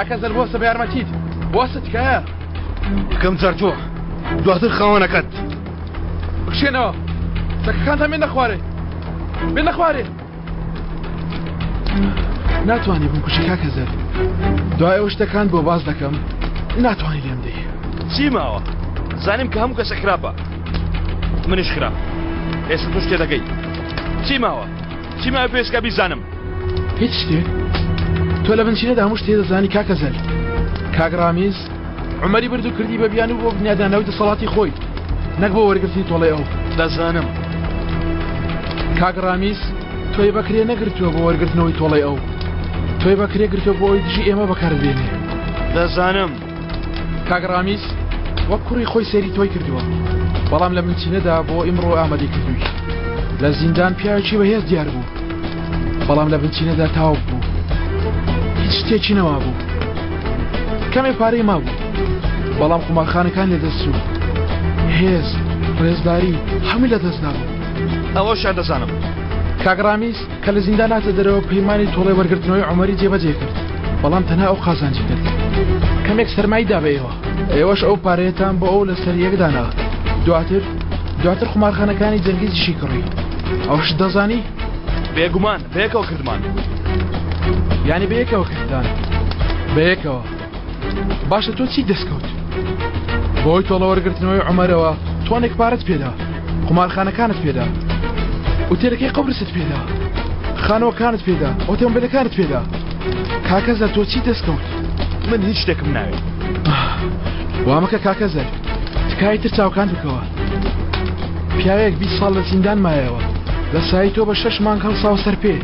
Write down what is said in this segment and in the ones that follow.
کاکە زەل بۆسە بە یارمەتیت بۆسە تکایە. یەکەم جار تۆ دواتر خاوەنەکەت. بکشێنەوە چەکەکانتان بێنە خوارێ بێنە خوارێ. ناتوانی بمکوژی کاکە زەل دوای ئەو شتەکان بۆ باس دەکەم ناتوانی لێم دەی. چی ماوە؟ زانیم کە هەموو کەسە خراپە منیش خراپ ئێستا تۆش تێدەگەی چی ماوە؟ چی ماوە پێشکە بیزانم؟ هیچ شتێک تۆ لە بنچینەدا هەموو شتێ دەزانی کاکە زەل کاک ڕامیز عومەری برد و کردی بە بیانوو بۆ بنیادانەوەی دەسەڵاتی خۆی نەک بۆ وەرگرتنی تۆڵەی ئەو. دەزانم. کاک ڕامیز تۆی بە کرێ نەگرتووە بۆ وەرگرتنەوەی تۆڵەی ئەو. تۆی بە کرێ گرتووە بۆ ئەوەی دژی ئێمە بەکارت بێنێ. دەزانم. کاک ڕامیز وەک کوڕی خۆی سەیری تۆی کردووە، بەڵام لە بنچینەدا بۆ ئیمڕۆ ئامادەی کردووی. لە زیندان پیاوێکی بەهێز دیار بوو. بەڵام لە بنچینەدا تاوک بوو هیچ شتێکی نەمابوو کەمێ پارەی مابوو بەڵام قومارخانەکان لە دەست چوو هێز ڕێزداری هەمووی لە دەست دابوو ئەوەشیان دەزانم کاک ڕامیز کە لە زیندان هاتە دەرەوە پەیمانی تۆڵەی وەرگرتنەوەی عومەری جێبەجێ کرد بەڵام تەنها ئەو قازانجی کرد کەمێک سەرمای دا بە ئێوە ئێوەش ئەو پارەیەتان بۆ ئەو لەسەر یەک دانا دواتر دواتر قومارخانەکانی جەنگیزیشی کڕی ئەوەشت دەزانی؟ بێگومان بەیەکەوە کردمان. یانی بەیەکەوە کردتان؟ بەیەکەوە باشە تۆ چی دەستکەوت؟ بۆی تۆڵە وەرگرتنەوەی عومەرەوە تۆنێک پارەت پێدا قومارخانەکانت پێدا ئوتێلەکەی قوبرست پێدا خانووەکانت پێدا ئۆتۆمبیلەکانت پێدا کاکە زەر تۆ چی دەستکەوت؟ من هیچ شتێکم ناوێت. وامەکە کاکە زەر تکایە تر چاوکان بکەوە پیاوێک 20 ساڵ لە زیندان مایەوە لە سای تۆ بە شەش مانگ هەڵساوە سەر پێ.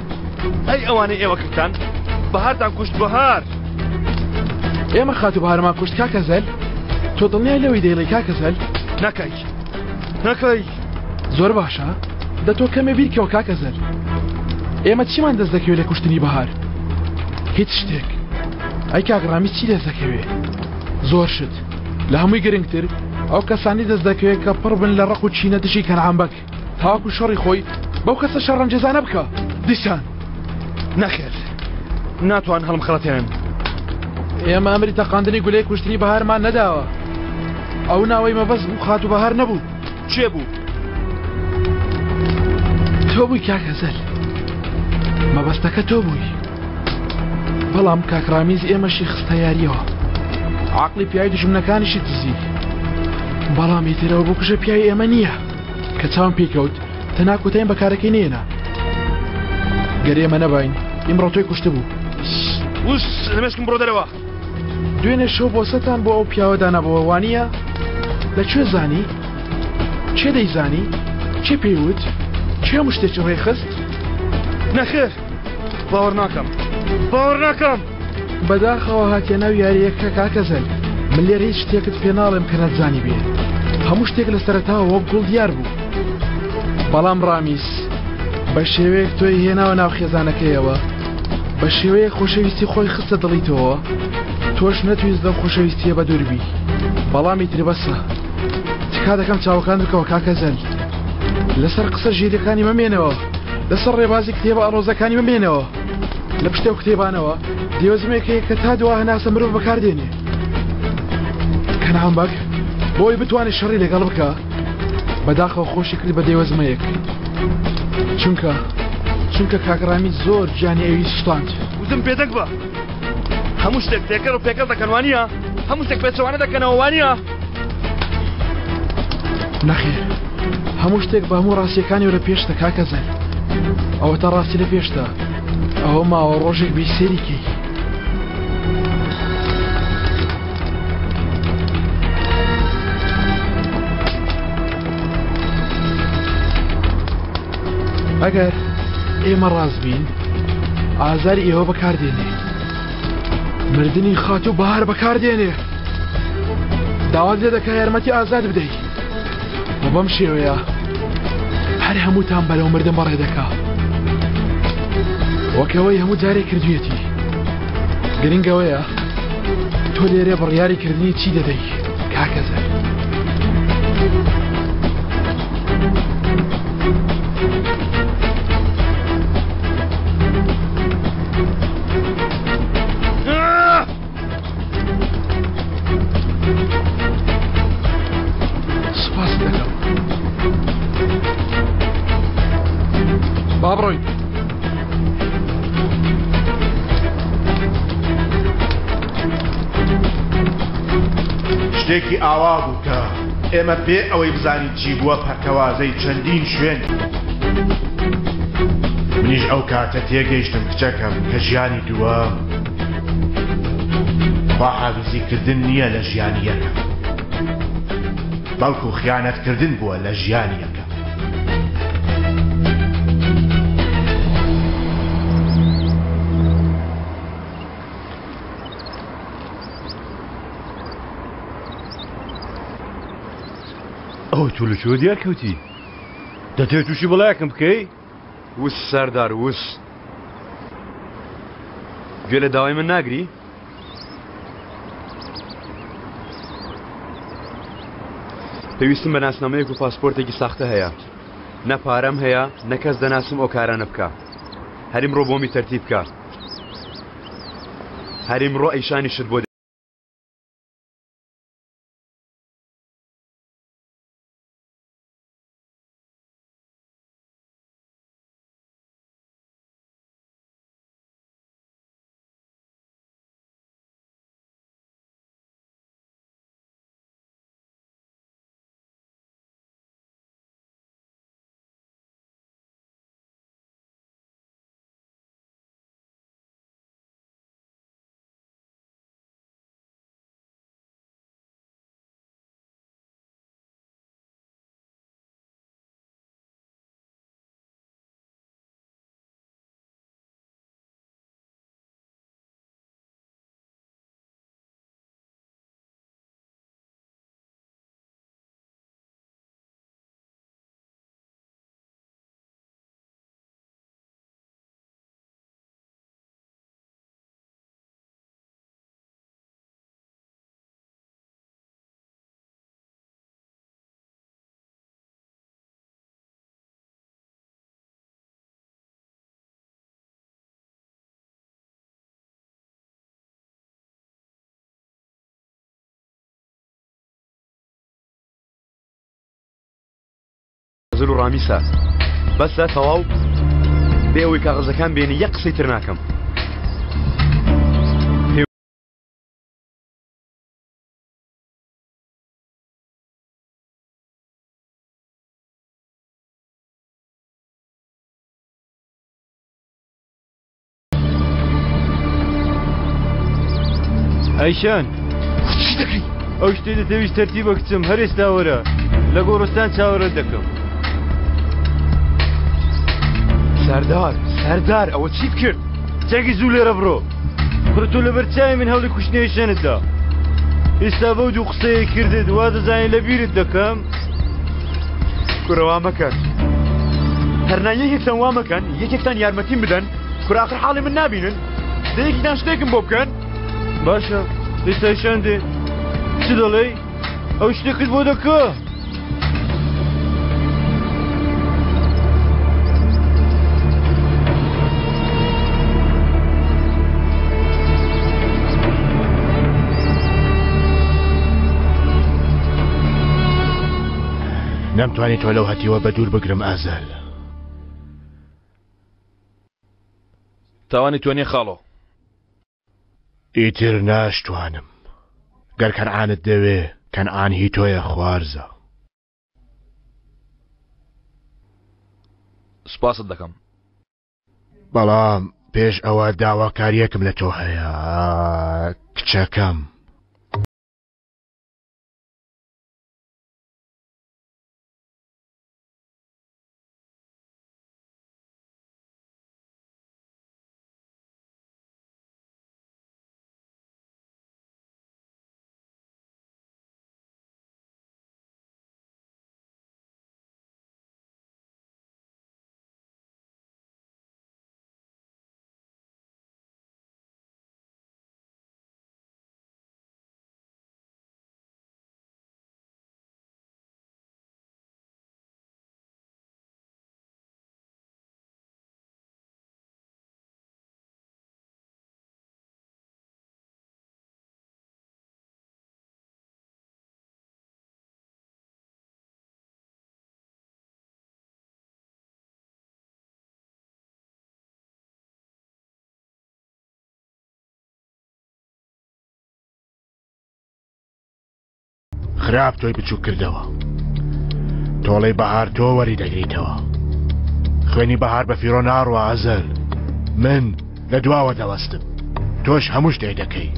ئەی ئەوانەی ئێوە کردتان بەهارتان کوشت بەهار. ئێمە خاتوو بەهارمان کوشت کاکە زەل تۆ دڵنیای لەوەی دەیڵێی کاکە زەل؟ نەکەی نەکەی. زۆر باشە دە تۆ کەمێ بیرکەوە کاکە زەل ئێمە چیمان دەست دەکەوێت لە کوشتنی بەهار؟ هیچ شتێک. ئەی کاک ڕامیز چی دەست دەکەوێ؟ زۆر شت. لە هەمووی گرنگتر ئەو کەسانی دەست دەکەوێت کە پڕ بن لە ڕق و چینە دژی کەنعان بەگ تاوەکو شەڕی خۆی بەو کەسە شەڕەنگێزانە بکا دیسان. نەخێر ناتوان هەڵمخەڵەتێنن. ئێمە ئەمری تەقاندنی گولەی کوشتنی بەهارمان نەداوە. ئەو ناوەی مەبەست بوو خاتوو بەهار نەبوو. کێ بوو؟ تۆ بووی کاک هەزەل. مەبەستەکە تۆ بووی. بەڵام کاک ڕامیز ئێمەشی خستە یاریەوە. عەقڵی پیاوی دوژمنەکانیشی دزی. بەڵام ئیتر ئەو بکوژە پیاوی ئێمە نییە. کە چاوم پێی کەوت تەنها کۆتاییم بە کارەکەی نەهێنا. گەر ئێمە نەباین ئیمڕۆ تۆی کوشتبوو. وس لە مێشکم بڕۆ دەرەوە. دوێنێ شەو بۆسەتان بۆ ئەو پیاوە دانابەوە وانییە؟ لە کوێ زانی؟ کێ دەیزانی؟ کێ پێی وت؟ کێ هەموو شتێکی ڕێکخست؟ نەخێر باوەڕ ناکەم باوەڕ ناکەم. بەداخەوە هاتیە ناو یارییەکە کاکە زەل من لێرە هیچ شتێکت پێ ناڵێم کە نەتزانیبێ هەموو شتێک لە سەرەتاوە وەک گوڵ دیار بوو بەڵام ڕامیس بە شێوەیەک تۆی هێناوە ناو خێزانەکەیەوە بە شێوەیەک خۆشەویستی خۆی خستە دڵی تۆوە تۆش نەتویست لەو خۆشەویستیە بە دوور بی بەڵام ئیتر بەسە تکا دەکەم چاوەکان بکەوە کاکە زەل لەسەر قسە ژیرەکانی مەمێنەوە لەسەر ڕێبازی کتێبە ئاڵۆزەکانی مەمێنەوە لە پشت ئەو کتێبانەوە دێوەزمێک هەیە کە تا دوا هەناسە مرۆڤ بەکاردێنێ کەنعان بەگ بۆی بتوانێت شەڕی لەگەڵ بکە بەداخەوە خۆشی کرد بە دێوەزمەیەک چونکە چونکە کاکڕامی زۆر گیانی ئەوی سوستاند وتم بێدەنگ بە هەموو شتێک تێکەڵ و پێکەڵ دەکەن وانییە هەموو شتێک پێچەوانە دەکەنەوە وانییە نەخێر هەموو شتێک بە هەموو ڕاستیەکانی لە پێشتە کاکە زەل ئەوەتا ڕاستی لە پێشتە ئەوە ماوە ڕۆژێک بی سێری کەی ئەگەر ئێمە ڕاست بین ئازاری ئێوە بەکاردێنێ مردنی خاتوو بەهار بەکاردێنێ داوات لێ دەکا یارمەتی ئازاد بدەی و بەم شێوەیە هەر هەمووتان بەرەو مردن بەڕێ دەکا وەکەوەی هەموو جارێک کردویەتی گرنگەوەیە تۆ لێرێ بڕیاری کردنی چی دەدەی کاکە زەر با بڕۆین. شتێکی ئاوا بوو کە ئێمە بێ ئەوەی بزانین چی بووە پەرتەوازەی چەندین شوێن منیش ئەو کاتە تێگەیشتم کچەکەم کە ژیانی دووەم خواحافیزیکردن نییە لە ژیانی یەکەم بەڵکو خیانەتکردن بووە لە ژیانی یەکەم. ئەوە تۆ لە کوێوە دیار کەوتی؟ دەتەوێت تووشی بەڵایەکم بکەی؟ وس سەردار وس گوێ لە داوای من ناگری؟ پێویستم بە ناسنامەیەک و پاسپۆرتێکی ساختە هەیە نە پارەم هەیە نە کەس دەناسم ئەو کارانە بکە هەریم ڕۆ بۆمی تەرتیب بکە هەریم ڕۆ ئەیشانی شت بۆ زل و ڕامیسە بەسە تەواو بێ ئەوەی کاغەزەکان بێنی یەک قسەی تر ناکەم. ئەیشان چی دەکەی؟ ئەو شتەی دەتەویست تەرتیبە کچم هەر ئێستا وەرە لە گۆڕستان چاوەڕێت دەکەم. سەردار سەردار ئەوە چیت کرد؟ چەکی زوو لێرە بڕۆ کوڕە تۆ لەبەر چاوی من هەوڵی کوشتنی ئەیشانت دا ئێستا بەو دوو قسەیە کردت وا دەزانی لە بیرت دەکەم؟ کورە وا مەکەن هەرنا یەکێکتان وا مەکەن یەکێکتان یارمەتیم بدەن کورە ئاخر حاڵی من نابینن دە یەکێکتان شتێکم بۆ بکەن باشە ئێستا شان دێ چ دەڵێی ئەو شتێکت بۆ دەکە نەمتوانی تۆ لەو هەتیوە بە دوور بگرم ئازەل. تاوانی تۆ نیە خاڵۆ. ئیتر ناشتوانم. گەر کەنعانت دەوێ کەنعان هی تۆیە خوارزا. سوپاست دەکەم. بەڵام پێش ئەوە داواکاریەکم لە تۆ هەیە کچەکەم. خراپ تۆی بچوک کردەوە. تۆڵەی بەهار تۆ وەری دەگریتەوە. خوێنی بەهار بە فیڕۆ ناڕوا ئەزەل. من لە دواوە دەوەستم. تۆش هەموو شتێک دەکەی.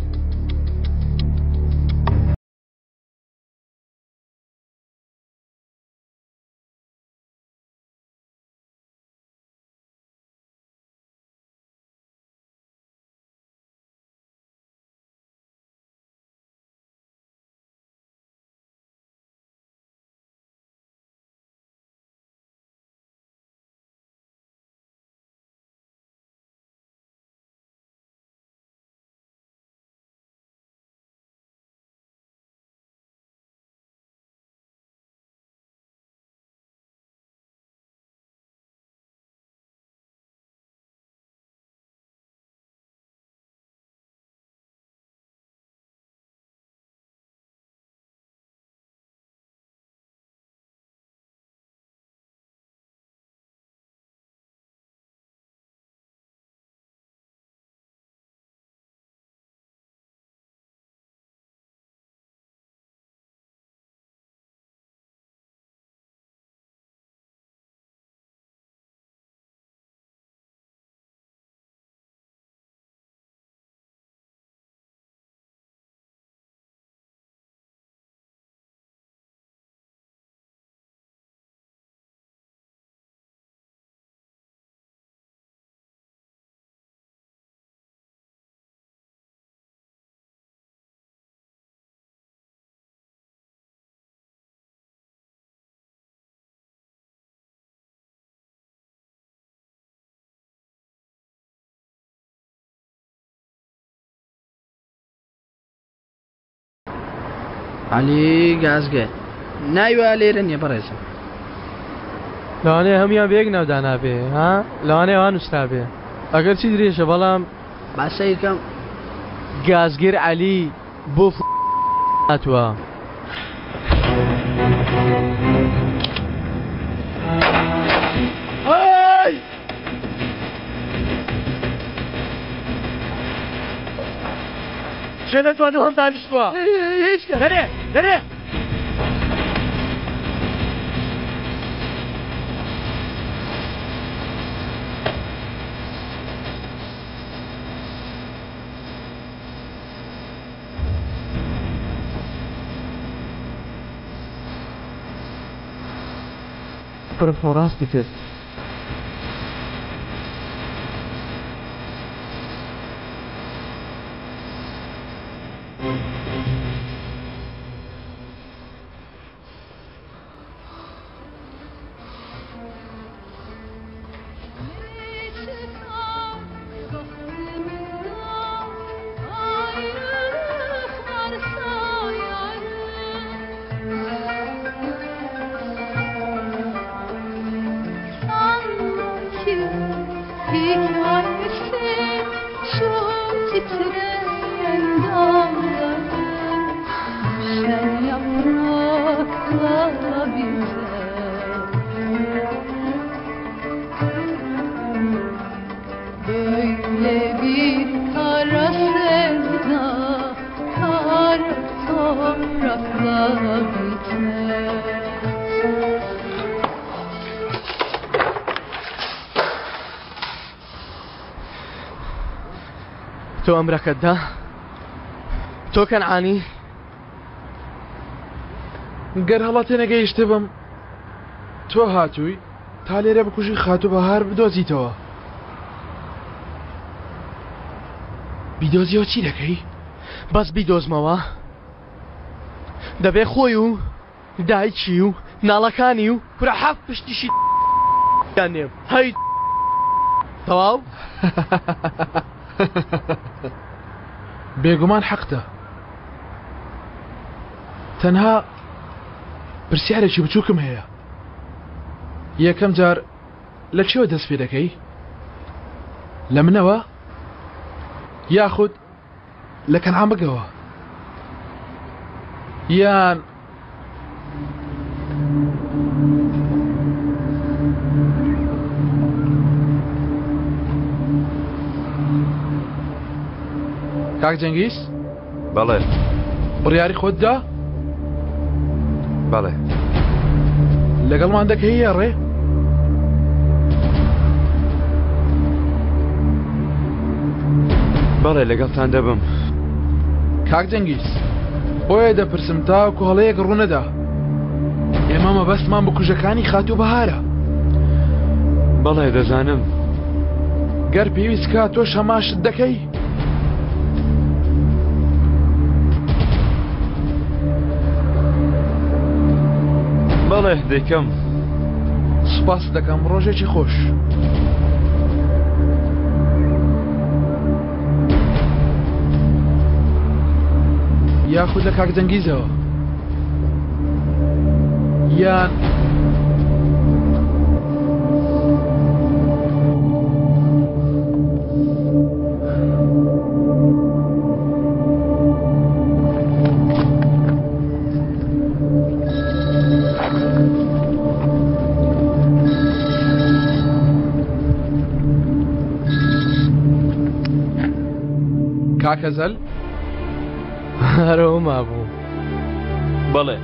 عەلی گازگە ناوی وا لێرە نییە بەڕێزم. لەوانەیە هەموویان بە یەک ناو دانابێ ها لەوانەیە وا نووسرابێ ئەگەر چی درێژە بەڵام با سەیر کەم. گازگر عەلی بۆ هاتووە. کێ لە دوانۆم دانیشتووە؟ هیچ کەس. دەرێ دەرێ. کوڕە خۆ ڕاستی کرد. تۆ ئەمرەکەت دا؟ تۆ کەنعانی؟ گەر هەڵە تێنەگەیشتبم تۆ هاتووی تا لێرە بکوژی خاتوو بەهار بدۆزیتەوە. بیدۆزیەوە چی دەکەی؟ بەس بیدۆزمەوە دەبێ خۆی و دایکی و ناڵەکانی و کورە حەفت پشتیشی دانێم هەی تەواو. بێگومان حەقتە تەنها پرسیارێکی بچووکم هەیە یەکەم جار لە چیەوە دەست پێ دەکەی لە منەوە یاخود لە کەنعان بگەوە یان کاک جەنگیز بەڵێ بڕیاری خۆت دا؟ بەڵێ. لەگەڵمان دەکەیە ڕێ؟ بەڵێ لەگەڵتان دەبم. کاک جەنگیز بۆیە دەپرسم تاوەکو هەڵەیەک ڕوونەدا ئێمە مەبەستمان بکوژەکانی خاتوو بەهارە. بەڵێ دەزانم. گەر پێویست کا تۆش هەمان شت دەکەی؟ بەڵێ دەیکەم. سوپاست دەکەم ڕۆژێکی خۆش. یاخود لە کاک جەنگیزەوە یان کاکە زەل هەرەوە مابوو بەڵێ.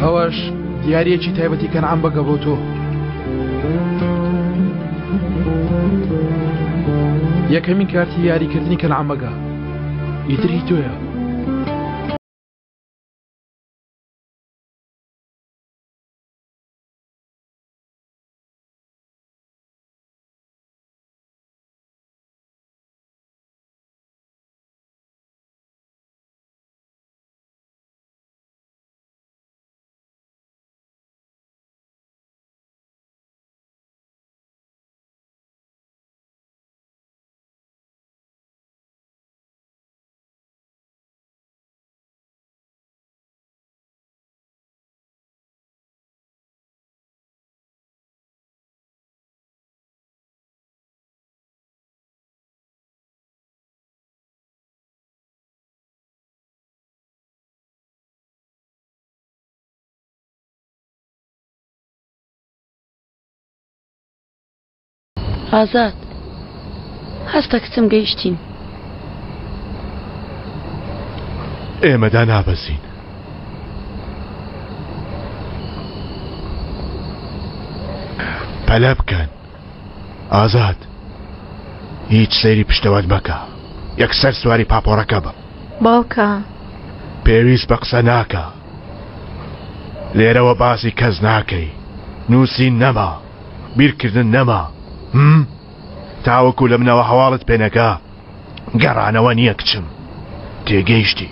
ئەوەش دیارەکی تایبەتی کەنعام بەگە بۆ تۆ یەکەمین کارتی یاریکردنی کەنعام بەگە ئیتر هی تۆیە. ئازاد هەستە کچم گەیشتین. ئێمە دانابەزین. پەلە بکەن. ئازاد هیچ سەیری پشتەوەت مەکە یەکسەر سواری پاپۆڕەکە بە. باوکە. پێویست بە قسە ناکا. لێرەوە باسی کەس ناکەی. نووسین نەما. بیرکردن نەما. هم؟ تاوەکو لە منەوە هەواڵت پێنەگا گەڕانەوە نییە کچم. تێگەیشتی.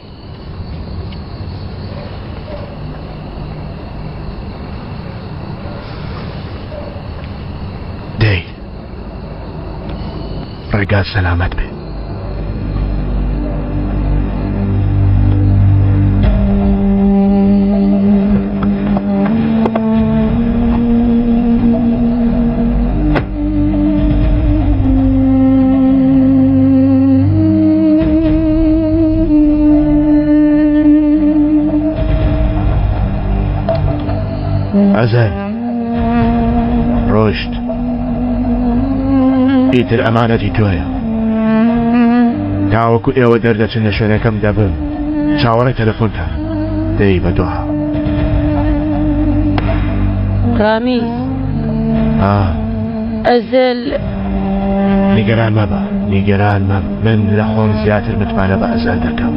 دەی ڕێگات سەلامەت بێ. ئەزەر ڕۆشت ئیتر ئەمانەتی تۆیە تاوەکو ئێوە دەردەچن لە شوێنەکەم دەبم چاوەڕێ تەلەفۆنتان دەی بە دوعا ڕامیز ئەزەل نیگەران مەبە نیگەران مەبە من لە خۆم زیاتر متمانە بە ئەزەل دەکەم.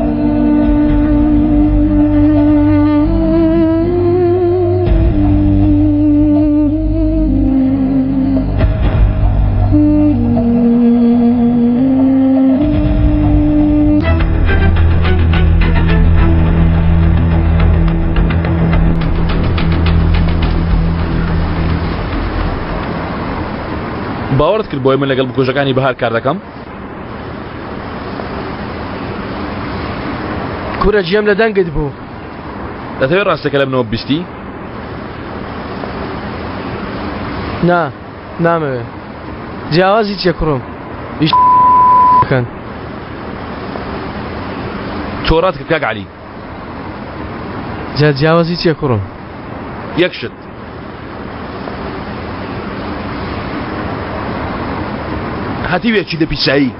باوەڕت کرد بۆی من لەگەڵ بکوژەکانی بەهار کار دەکەم؟ کورە گوێم لە دەنگت بوو. دەتەوێت ڕاستەکە لە منەوە بیستی؟ نا نامەوێ. جیاوازی چیە کوڕم؟ ئیش بکەن. تۆ ڕات کرد کاک عەلی. جا جیاوازی چیە کوڕم؟ یەک شت. هەتیوێکی دە پیسایی.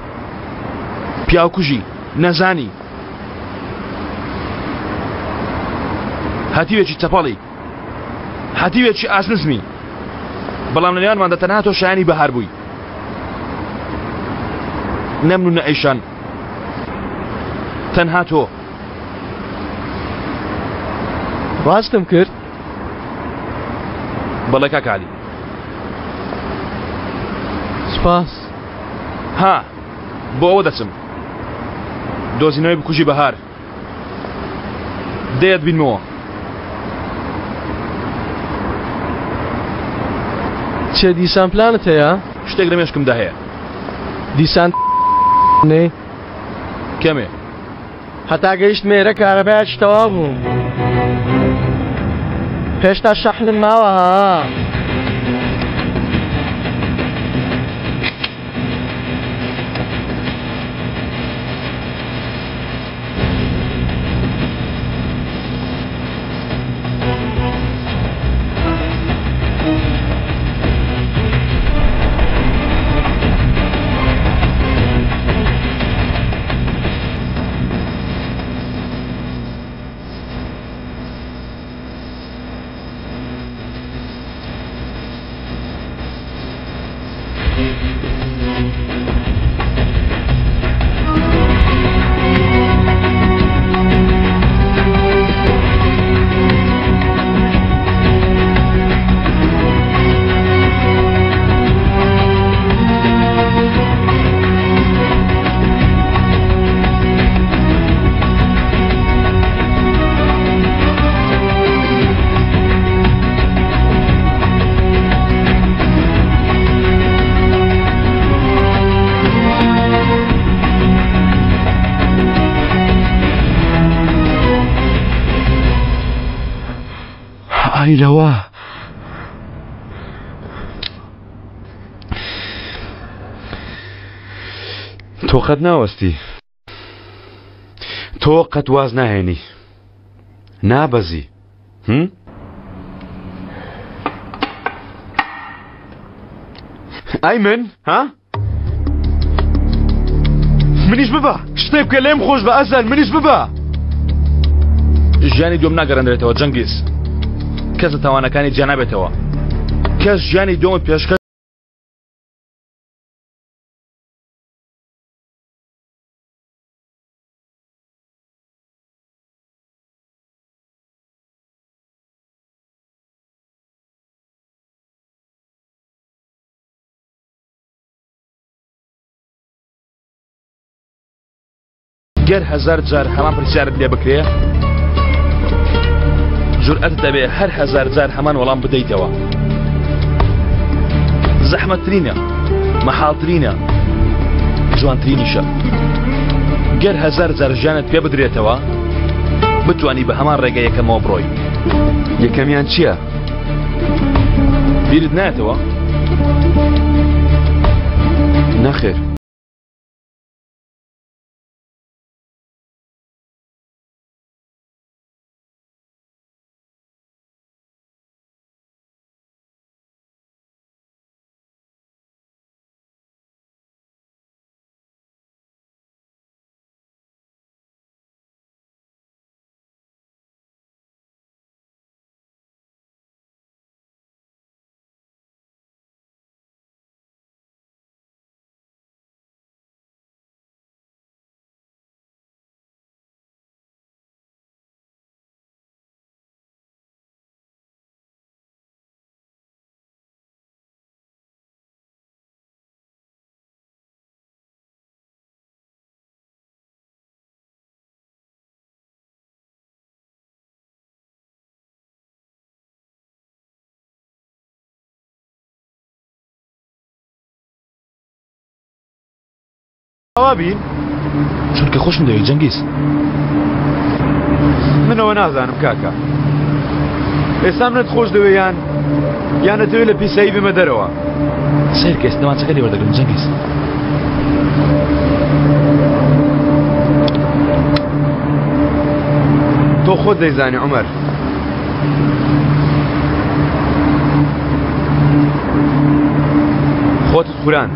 پیاوکوژی. نەزانی. هەتیوێکی چەپەڵی. هەتیوێکی ئاست نزمی. بەڵام لە نێوانماندا تەنها تۆ شایانی بەهار بووی. نە من و نە ئەیشان. تەنها تۆ. ڕاستم کرد؟ بەڵێ کاک عەلی. سوپاس. ها بۆ ئەوە دەچم. دۆزینەوەی بکوژی بەهار. دەیەت بینمەوە. چێ دیسان پلانت هەیە؟ شتێک لە مێشکمدا هەیە. دیسان نەی؟ کەمێ. هەتا گەیشتمە ئێرە کارەبایەکی تەواو بوو. هێشتا شەحنم ماوە ها. ئای لەوە تۆ قەت ناوەستی تۆ قەت واز ناهێنی نابەزی هم؟ ئای من ها؟ منیش ببە شتێک بکە لێم خۆش بە ئەزەل منیش ببە ژیانی دوم ناگەڕێنرێتەوە جەنگیز کەس لە تاوانەکانی جیا نابێتەوە کەس ژیانی دومت پێشکەش گەر هەزار جار هەمان پرسیارت لێ بکرێ جورئەت دەبێ هەر هەزار جار هەمان وەڵام بدەیتەوە زەحمەتترینە مەحاڵترینە جوانترینیشە گەر هەزار جار ژیانت پێ بدرێتەوە بتانی بە هەمان ڕێگە یەکەمەوە بڕۆی یەکەمیان چییە؟ بیرت نایەتەوە؟ نەخێر. ئەوا بین چونکە خۆشم دەوێت جەنگیز منەوە نازانم کاکە ئێستا منت خۆش دەوێ یان یان ئەتەوێ لە پیسایی بمە دەرەوە سەیر کە ئێستا دەمانچەکە لێ وەردەگرم جەنگیز تۆ خۆت دەیزانی عومەر خۆتت خوراند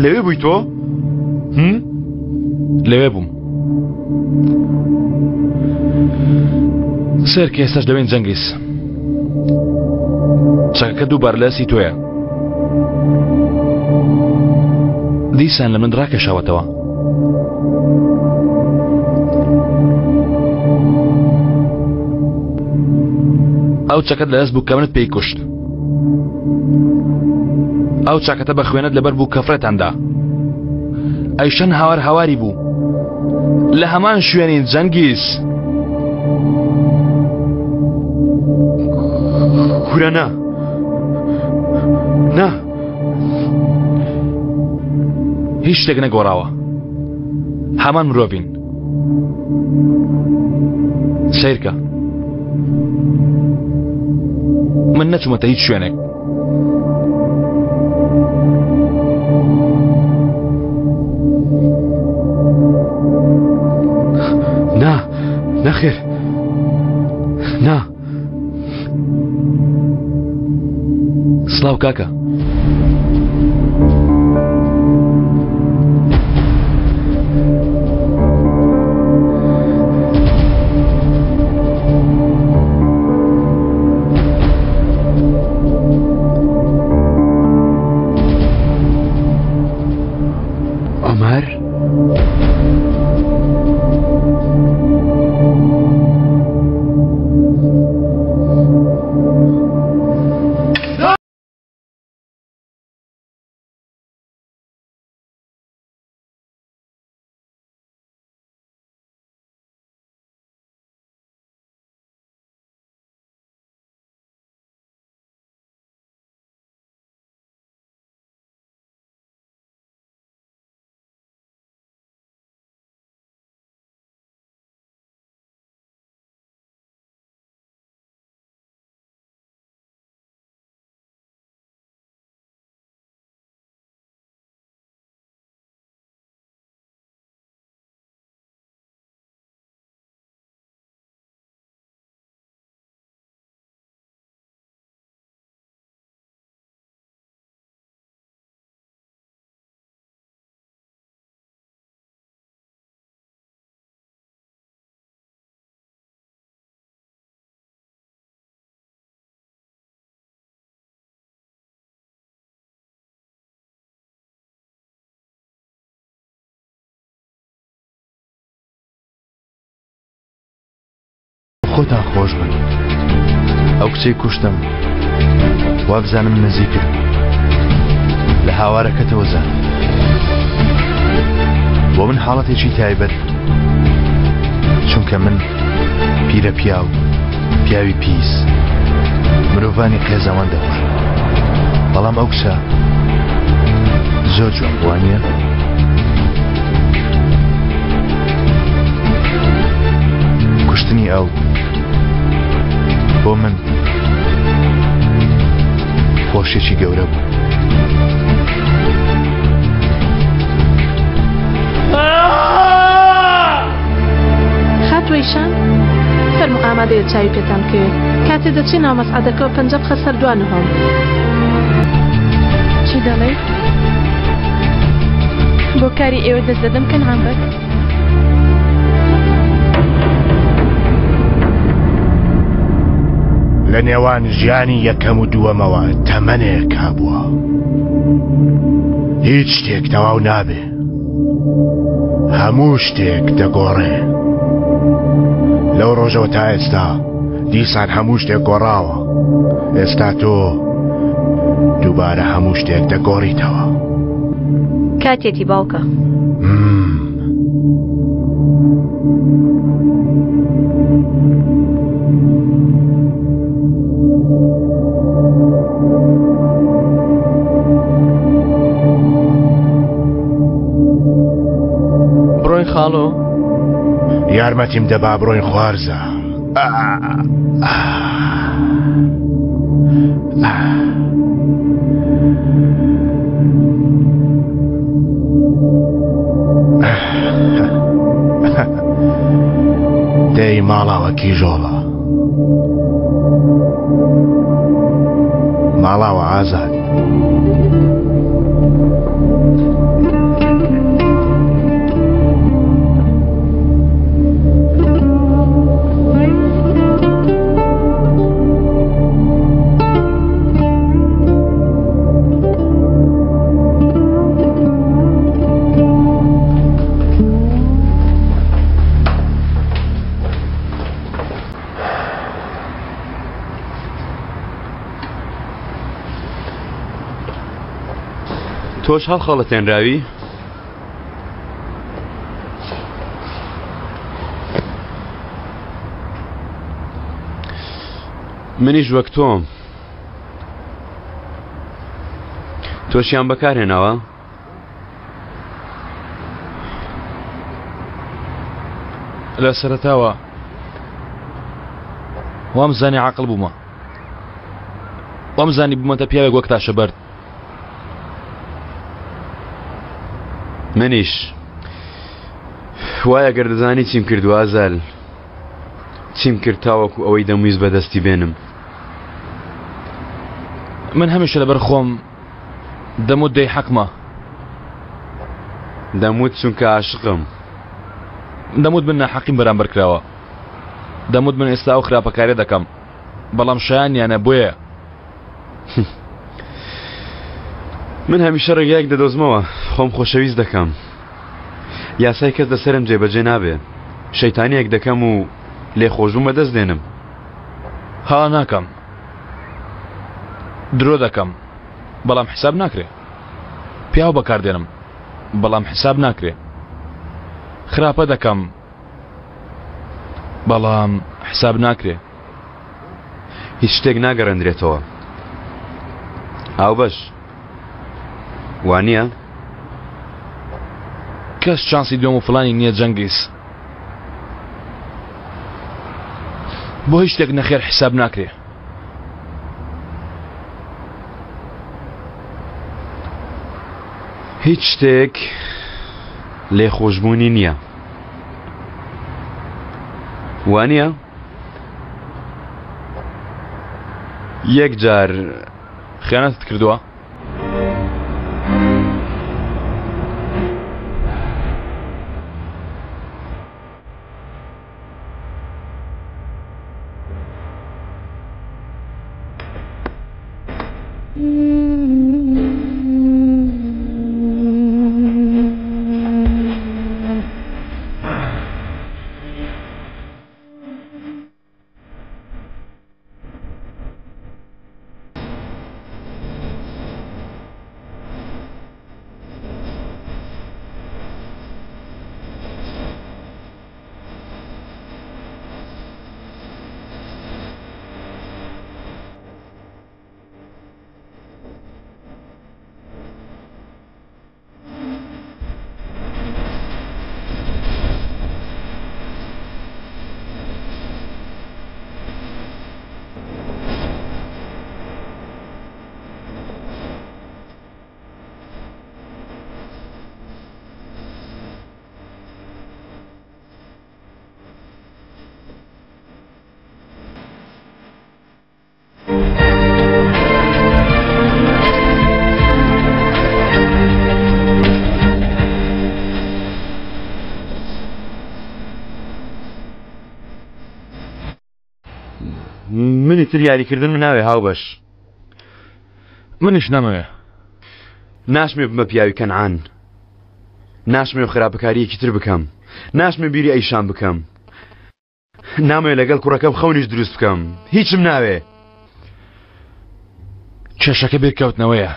لەوێ بووی تۆ؟ لەوێ بووم سێر کە ئێستاش دەوێن جەنگیز چەکەکە دووبار لەسی تۆیە دیسان لە من ڕاکێشاوەتەوە ئەو چەکەت لە دەست بوو کە منت پێی کوشت ئەو چاکەتە بە خوێنت لەبەر بوو کە فڕێتاندا ئەیشەن هاوار هاواری بوو لە هەمان شوێنی جەنگیز کورە نا نا هیچ شتێک نەگۆڕاوە هەمان مرۆڤین سیرکە من نەچوومەتە هیچ شوێنێک نا نەخێر نا سڵاو کاکە عمر خۆتان خۆش بن. ئەو کچەی کوشتم وابزانم نزیکت بوو. لە هاوارەکەتەوە زانم. بۆ من حاڵەتێکی تایبەت بوو. چونکە من پیرە پیاو، پیاوی پیس، مرۆڤانی قێزەوەن دەکوژم. بەڵام ئەو کچە زۆر جوان بوو وانییە؟ کوشتنی ئەو بۆ من خۆشیی گەورە بوو. خاتوو ئیشان فەرموو ئامادەیە چاوی پێتان بکەوێت کاتێ دەچی ناو مەسعەدەکەوە پەنجە بخە سەر دوا نهۆم. چی دەڵێی؟ بۆ کاری ئێوە دەست دەدەم کەنعان بەگ؟ لە نێوان ژیانی یەکەم و دووەمەوە تەمەنێک هەبووە. هیچ شتێک تەواو نابێ. هەموو شتێک دەگۆڕێ. لەو ڕۆژەوە تا ئێستا دیسان هەموو شتێک گۆڕاوە. ئێستا تۆ دووبارە هەموو شتێک دەگۆڕیتەوە. کاتێتی باوکە. بڕۆین خاڵۆ؟ یارمەتیم دە با بڕۆین خوارزا. دەی ماڵاوە کیژۆڵە. ماڵاوە ئازاد. تۆش هەڵخەڵەتێنراوی؟ منیش وەک تۆم. تۆشیان بەکارهێناوە؟ لە سەرەتاوە وام زانی عقل بوومە وام زانی بوومەتە پیاوێک وەک تاشە بەرد منیش وایە گەر دەزانی چیم کردووە ئازال چیم کرد تاوەکو ئەوەی دەمویست بەدەستی بێنم من هەمیشە لەبەر خۆم دەموت دەی حەقمە. دەموت چونکە عاشقم. دەموت من ناحەقیم بەرامبەر کراوە. دەموت من ئێستا ئەو خراپەکاریە دەکەم بەڵام شایانیانە بۆیە. من هەمیشە ڕێگایەک دەدۆزمەوە خۆم خۆشەویست دەکەم. یاسای کەس لەسەرم جێبەجێ نابێ. شەیتانیەک دەکەم و لێخۆشبوون بەدەست دێنم. هەڵە ناکەم. درۆ دەکەم بەڵام حساب ناکرێ پیاو بەکاردێنم بەڵام حساب ناکرێ خراپە دەکەم بەڵام حساب ناکرێ هیچ شتێک ناگەڕێندرێتەوە هاوبەش وانە؟ کەس چانسی دوم و فلانی نییە جەنگیز بۆ هیچ شتێک نەخێر حساب ناکرێ هیچ شتێک لێخۆشببوونی نییە وانە؟ یەک جار خیانەتت کردووە؟ منی تر یاریکردن ناوێ هاوبەش. منیش نامەوێ. ناشمێ بمە پیاوی کەنعان. ناشمێ خراپەکاریەکی تر بکەم. ناشمێ بیری ئەیشان بکەم. نامەوێ لەگەڵ کوڕەکەم خەونیش دروست بکەم. هیچم ناوێ. کێشەکە بیرکەوتنەوەیە.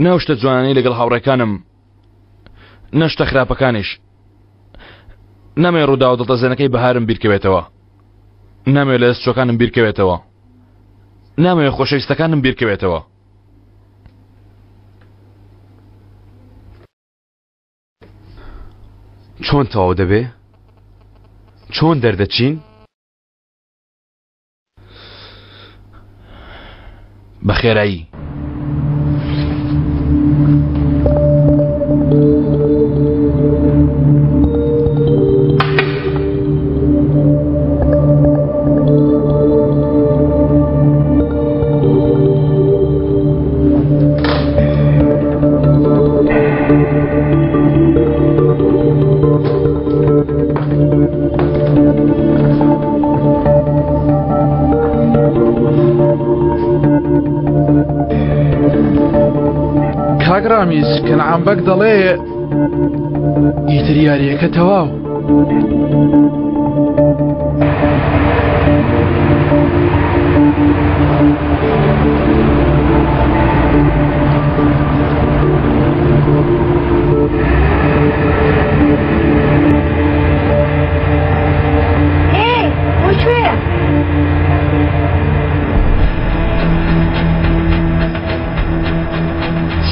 نە ئەو شتە جوانانەی لەگەڵ هاوڕێکانم، نە شتە خراپەکانیش. نامەوێ ڕووداوە دڵتەزێنەکەی بەهارم بیرکەوێتەوە. نامەوێ لە دەست چۆکانم بیرکەوێتەوە. نامەوێ خۆشەویستەکانم بیرکەوێتەوە. چۆن تەواو دەبێ؟ چۆن دەردەچین؟ بە خێرایی. کاک ڕامیز کەنعان بەگ دەڵێ ئیتر یاریەکە تەواو.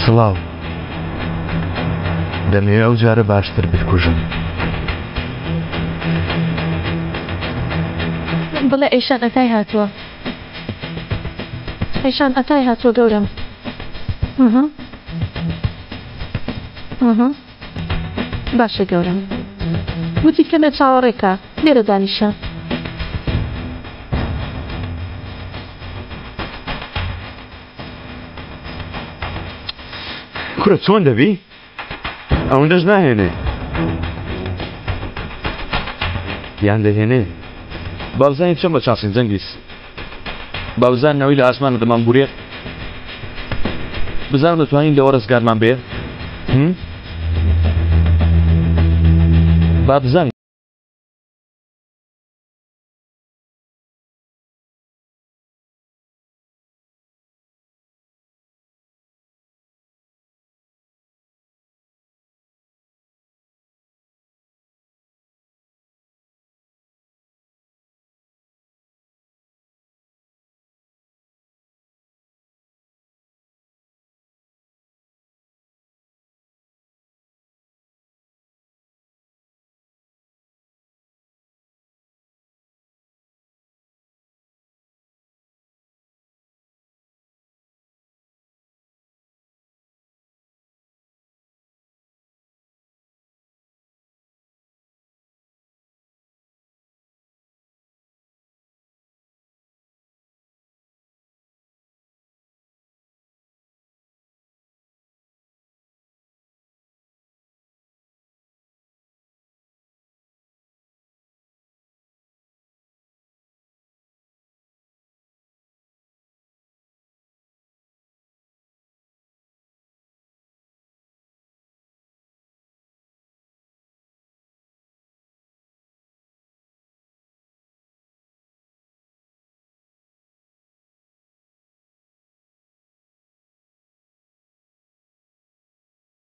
سڵاو دەمەوێ ئەو جارە باشتر بتکوژم. بڵێ ئەیشان ئەتای هاتووە. ئەیشان ئەتای هاتووە گەورەم. باشە گەورەم. وتی کەمێ چاوەڕێ کە، لێرە دانیشە. کورە چۆن دەبی؟ ئەوەندەش ناهێنێ. یان دەهێنێ. با بزانین چۆن بە چانسین جەنگیز. با بزانین ئەوەی لە ئاسمانە دەمانبورێ. بزانم دەتوانین لەوە ڕزگارمان بێ؟ با بزانین.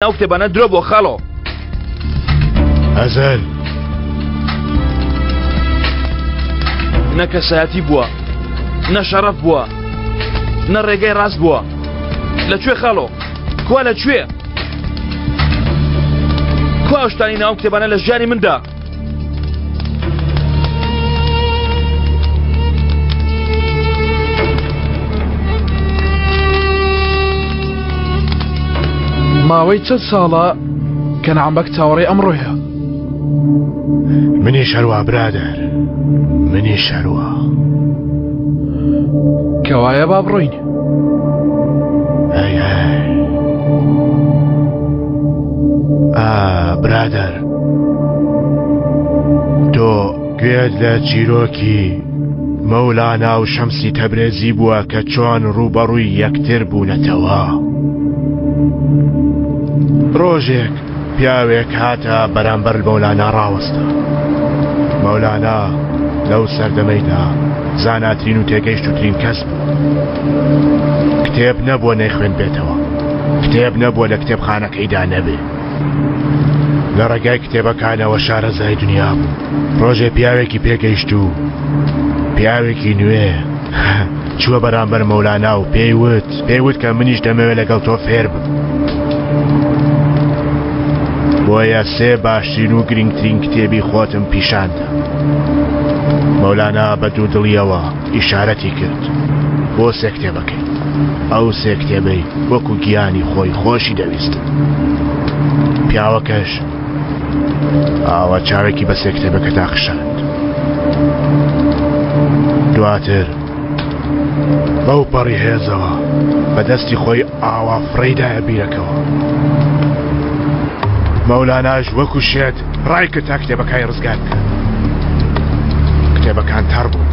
ئەو کتێبانە درۆ بۆ خاڵۆ. ئەزەل. نە کەسایەتی بووە، نە شەڕەف بووە، نە ڕێگەی ڕاست بووە. لە کوێ خاڵۆ؟ کوا لە کوێ؟ کوا ئەو شتانی ناو کتێبانە لە ژیانی مندا؟ ماوەی چەند ساڵە کەنعان بەگ چاوەڕێی ئەمڕۆیە. منیش هەروا برادەر منیش هەروا. کەوایە با بڕۆین. ئەی ئەی ئا برادەر تۆ گوێت لە چیرۆکی مەولانا و شەمسی تەبرێزی بووە کە چۆن ڕووبەڕووی یەکتر بوونەتەوە. ڕۆژێک پیاوێک هاتە بەرامبەر مەولانا ڕاوەستا. مەولانا لەو سەردەمەیدا زاناترین و تێگەیشتووترین کەس بوو. کتێب نەبووە نەیخوێندبێتەوە، کتێب نەبووە لە کتێبخانەکەیدا نەبێ. لە ڕێگای کتێبەکانەوە شارەزای دنیا بوو. ڕۆژێ پیاوێکی پێگەیشت و پیاوێکی نوێ چووە بەرامبەر مەولانا و پێی وت پێی وت کە منیش دەمەوێت لەگەڵ تۆ فێر بم. بۆیە سێ باشترین و گرنگترین کتێبی خۆتم پیشاندا. مەولانا بە دوودڵیەوە ئیشارەتی کرد بۆ سێ کتێبەکەی. ئەو سێ کتێبەی وەکو گیانی خۆی خۆشی دەویستن. پیاوەکەش ئاوا چاوێکی بە سێ کتێبەکەدا خشاند. دواتر بەو پەڕی هێزەوە بە دەستی خۆی ئاوا فڕێیدایە بیرەکەوە. مەولاناش وەکو شێت ڕایکرد تا کتێبەکانی ڕزگار بکات. کتێبەکان تەڕ بوون،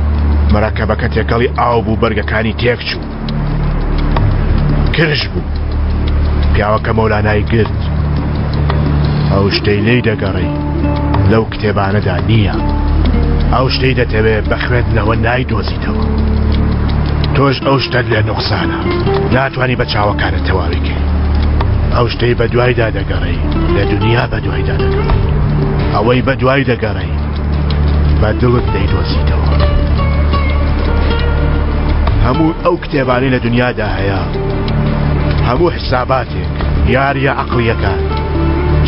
مەرەکەبەکە تێکەڵی ئاو بوو، بەرگەکانی تێکچوو. کرژ بوو. پیاوەکە مەولانای گرت. ئەو شتەی لێی دەگەڕێی لەو کتێبانەدا نییە. ئەو شتەی دەتەوێ بە خوێندنەوە نایدۆزیتەوە. تۆش ئەو شتەت لێ نوقسانە، ناتوانی بە چاوەکانت تەواوی کەی. ئەو شتەی بە دوایدا دەگەڕێی لە دنیا بە دوایدا دەگەڕێی. ئەوەی بە دوای دەگەڕێی بە دڵت دەیدۆزیتەوە. هەموو ئەو کتێبانەی لە دنیادا هەیە، هەموو حساباتێک، یارییە عەقڵییەکان،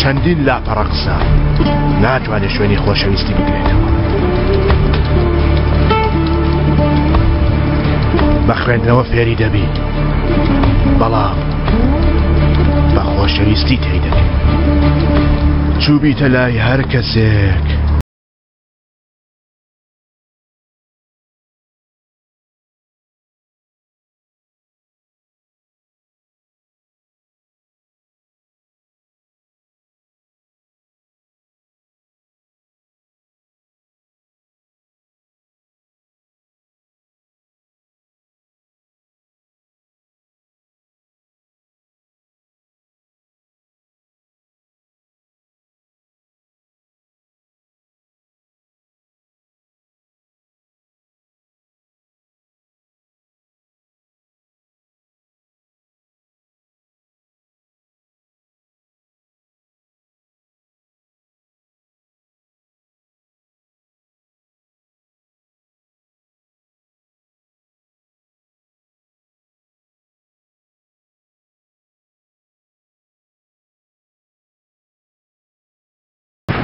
چەندین لاپەڕە قسە، ناتوانێت شوێنی خۆشەویستی بگرێتەوە. بە خوێندنەوە فێری دەبی، بەڵام بە خۆشەویستی تێی دەگەی. چووبیتە لای هەر کەسێک.